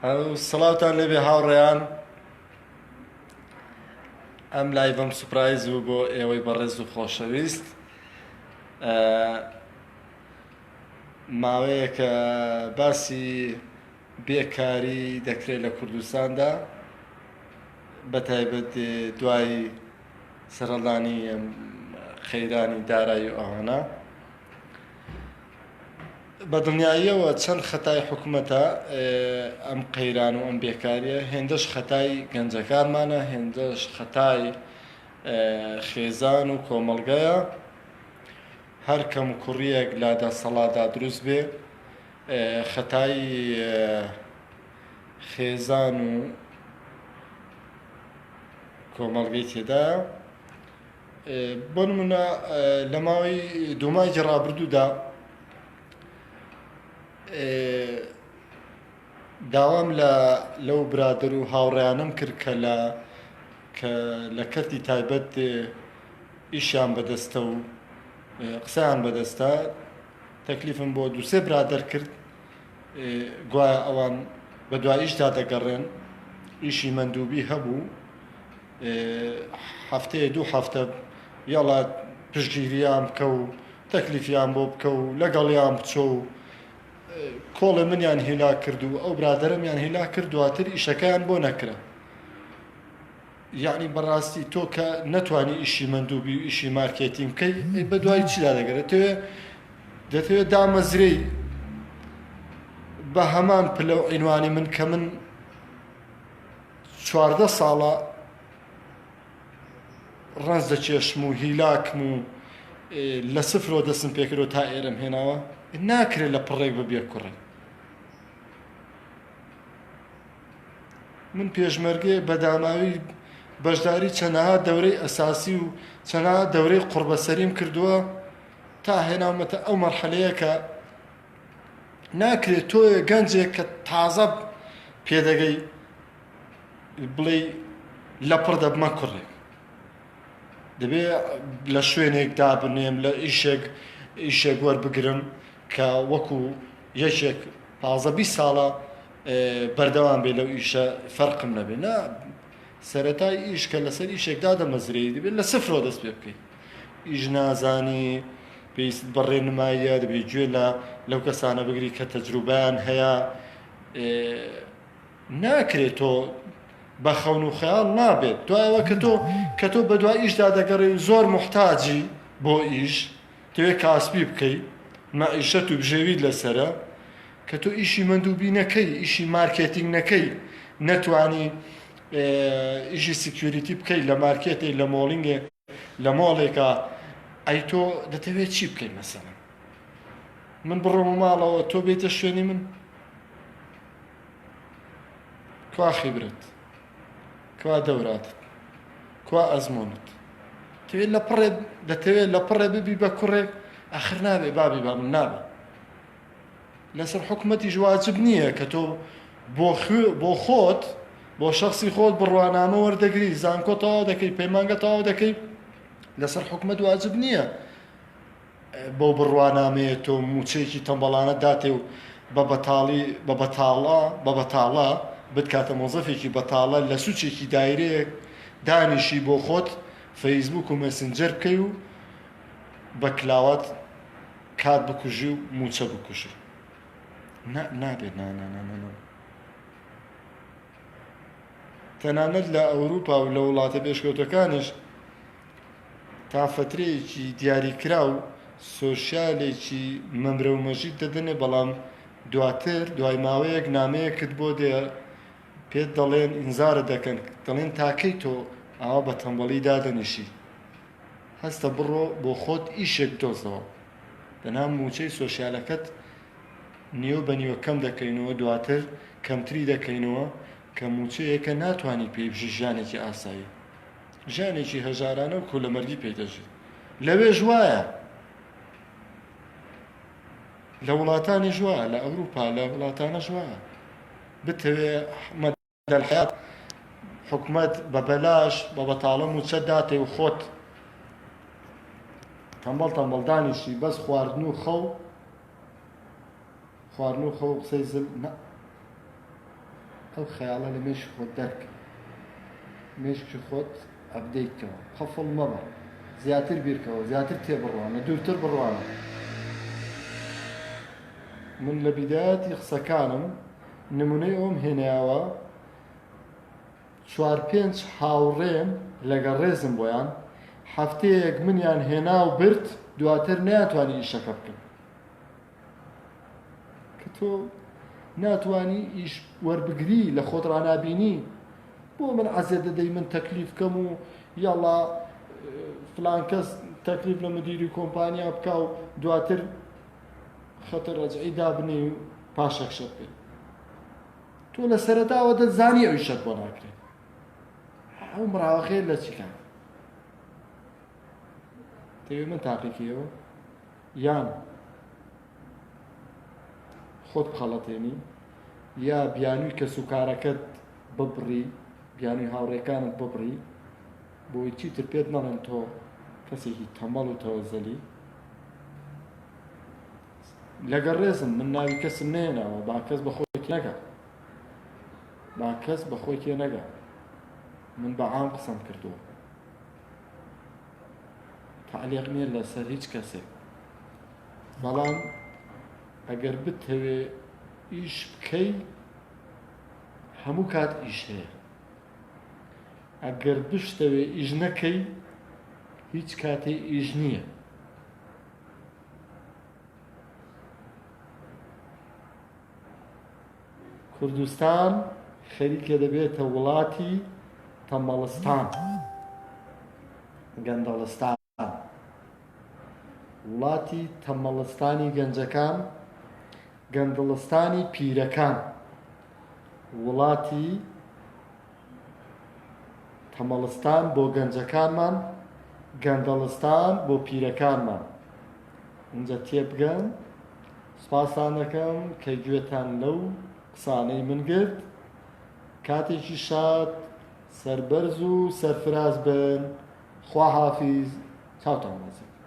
ئەو سڵاوتان لێبێ هاوڕێیان ئەم live ەم surprise بوو بۆ ئێوەی بەڕێز و خۆشەویست ماوەیەکە باسی بێکاری دەکرێت لە کوردستاندا بە تایبەت دوای سەرهەڵدانی قەیرانی دارایی و ئەوانە بە دڵنیاییەوە چەند خەتای حکومەتە ئەم قەیران و ئەم بێکاریە هێندەش خەتای گەنجەکانمانە هێندەش خەتای خێزان و کۆمەڵگەیە هەر کەم کوڕیەک لە دەسەڵاتدا دروست بێ خەتای خێزان و کۆمەڵگەی تێدایە بۆ نمونە لە ماوەی دوو مانگی ڕابردوودا داوام لە لەو برادر و هاوڕێیانم کرد کە لە کە لە کەرتی تایبەت ئیشیان بەدەستە و قسەیان بەدەستە تەکلیفم بۆ دوسێ برادەر کرد گوایە ئەوان بە دوای ئیشدا دەگەڕێن ئیشی مەندوبی هەبوو هەفتەیە دوو هەفتە یاڵا پشتگیریان بکە و تەکلیفیان بۆ بکە و لەگەڵیان بچۆ و کۆڵێ منیان هیلا کرد و ئەو برادەرەمیان هیلا کرد دواتر ئیشەکەیان بۆ نەکرا یعنی بەڕاستی تۆ کە نەتوانی ئیشی مەندوبی و ئیشی مارکێتینگ بکەی ئەی بە دوای چیدا دەگەرێت تەوێ دەتەوێت دامەزرێی بە هەمان پلە و عینوانی من کە من 14 ساڵە ڕەنج دەکێشم و هیلاکم و لە سفرەوە دەستم پێکردو تا ئێرەم هێناوە ناکرێت لە پڕێک ببێ کوڕێک من پێشمەرگەیەک بە داماوی بەشداری چەنەها دەورەی ئەساسی و چەنەها دەورەی قوڕبەسەریم کردووە تا هێناومەتە ئەو مەرحەلەیە کە ناکرێت تۆ گەنجێک کە تازە پێدەگەی بڵێ لە پڕ دەبمە کوڕێک دەبێ لە شوێنێک دابنێم لە ئیشێک ئیشێک وەربگرم کە وەکو یەکێک پازە 20 ساڵە بەردەوام بێ لەو ئیشە فەرقم نەبێ نا سەرەتای ئیش کە لەسەر ئیشێک دادەمەزرێی دەبێت لە سفرەوە دەست پێ بکەیت ئیش نازانی پێویست بە ڕێنماییە دەبێت گوێ لە لەو کەسانە بگری کە تەجروبیان هەیە ناکرێت تۆ بە خەون و خەیاڵ نابێت دوایەوە کە تۆ کە تۆ بەدوای ئیشدا دەگەڕێ و زۆر محتاجی بۆ ئیش تەوێ کاسبی بکەی مەعیشەت و بژێویت لەسەرە کە تۆ ئیشی مەندوبی نەکەی ئیشی مارکێتینگ نەکەی نەتوانی ئیشی security بکەی لە مارکێتێ لە مۆڵینگێ لە مۆڵێکە ئەی تۆ دەتەوێت چی بکەی مەسەلەن من بڕۆمە ماڵەوە تۆ بێتە شوێنی من کوا خیبرەت کوا دەوراتت کوا ئەزمۆنت تەوێت لە پڕێ دەتەوێت لە پڕێ ببی بە کوڕێک ئاخر نابێ بابی بابم نابێ لەسەر حکومەتیش واجب نییە کە تۆ بۆ خوێ بۆ خۆت بۆ شخصی خۆت بڕوانامە وەردەگری زانکۆ تەواو دەکەی پەیمانگە تەواو دەکەی لەسەر حکومەت واجب نییە بەو بڕوانامەیە تۆ موچەیەکی تەمبەڵانە داتێ و بە بەتاڵی بە بەتاڵە بە بەتاڵە بتکاتە مۆزەفێکی بەتاڵە لە سوچێکی دایرەیەک دانیشی بۆ خۆت فەیسبوک و مێسنجەر بکەی و بە کلاوات کات بکوژی و موچە بکوژی نا نابێت نا نا نا نا تەنانەت لە ئەوروپا و لە وڵاتە پێشکەوتەکانیش تا فەترەیەکی دیاریکراو سۆشیالێکی مەمرە و مەژیت دەدەنێ بەڵام دواتر دوای ماوەیەک نامەیەکت بۆ دێ پێت دەڵێن ئینزارت دەکەن دەڵێن تاکەی تۆ ئاوا بە تەمبەڵی دادەنیشی هەستە بڕۆ بۆ خۆت ئیشێک بدۆزەوە دەنا موچەی سۆشیالەکەت نیوە بە نیوە کەم دەکەینەوە دواتر کەمتری دەکەینەوە کە موچەیەکە ناتوانی پێی بژی ژیانێکی ئاسایی ژیانێکی هەژارانە و کولەمەرگی پێی دەژیت لەوێش وایە لە وڵاتانیش وایە لە ئەوروپا لە وڵاتانەش وایە بتەوێ دەلحەیات حکومەت بە بەلاش بە بەتاڵە موچە داتێ و خۆت تەمبەڵ تەمبەڵ دانیشی بەس خواردن و خەو خواردن و خەو قسەی زل نا. ئەو خەیاڵە لە مێشکی خۆت دەرکە، مێشکی خۆت update کەوە، قفڵ مەبە، زیاتر بیرکەوە، زیاتر تێبڕوانە، دوورتر بڕوانە. من لە بیدایەتی قسەکانم نمونەی ئەوم هێنایەوە چوار پێنج هاوڕێم لەگەڵ ڕێزم بۆیان هەفتەیەک منیان هێنا و برد دواتر نەیانتوانی ئیشەکە بکەن. کە تۆ ناتوانی ئیش وەربگری لە خۆت ڕانابینی بۆ من عەزێت دەدەی من تەکلیف کەم و یاڵا فلان کەس تەکلیف لە مدیری کۆمپانیا بکە و دواتر خەتە ڕەجعی دابنێ و پاشەکشە بکەی تۆ لە سەرەتاوە دەتزانی ئەو ئیشەت بۆ ناکرێت ئەو مراوەخەیە لە چی کات تەوێ من تاقیکەیەوە یان خۆت بخەڵەتێنی یا بیانووی کەسوکارەکەت ببڕی بیانووی هاوڕێکانت ببڕی بۆی چیتر پێت نەڵێن تۆ کەسێکی تەمەڵ و تەوەزەلی لەگەڵ ڕێزم من ناوی کەسم نێناوە با کەس بە خۆی نەگا با کەس بە خۆی تێ نەگا من بە عام قسەم کردووە تەعلیق نییە لەسەر هیچ کەسێک بەڵام ئەگەر بتەوێ ئیش بکەی هەموو کات ئیش هەیە ئەگەر بشتەوێ ئیش نەکەی هیچ کاتێ ئیش نییە کوردستان خەریکە دەبێتە وڵاتی تەمەڵستان، گەندەڵستان، وڵاتی تەمەڵستانی گەنجەکان، گەندڵستانی پیرەکان، وڵاتی تەمەڵستان بۆ گەنجەکانمان، گەندەڵستان بۆ پیرەکانمان. ئینجا تێبگەن. سپاستان دەکەم کە گوێتان لەو قسانەی من گرت. کاتێکی شاد، سەربەرز و سەرفراز بن. خواحافیز. چاوتان ماچ دەکەم.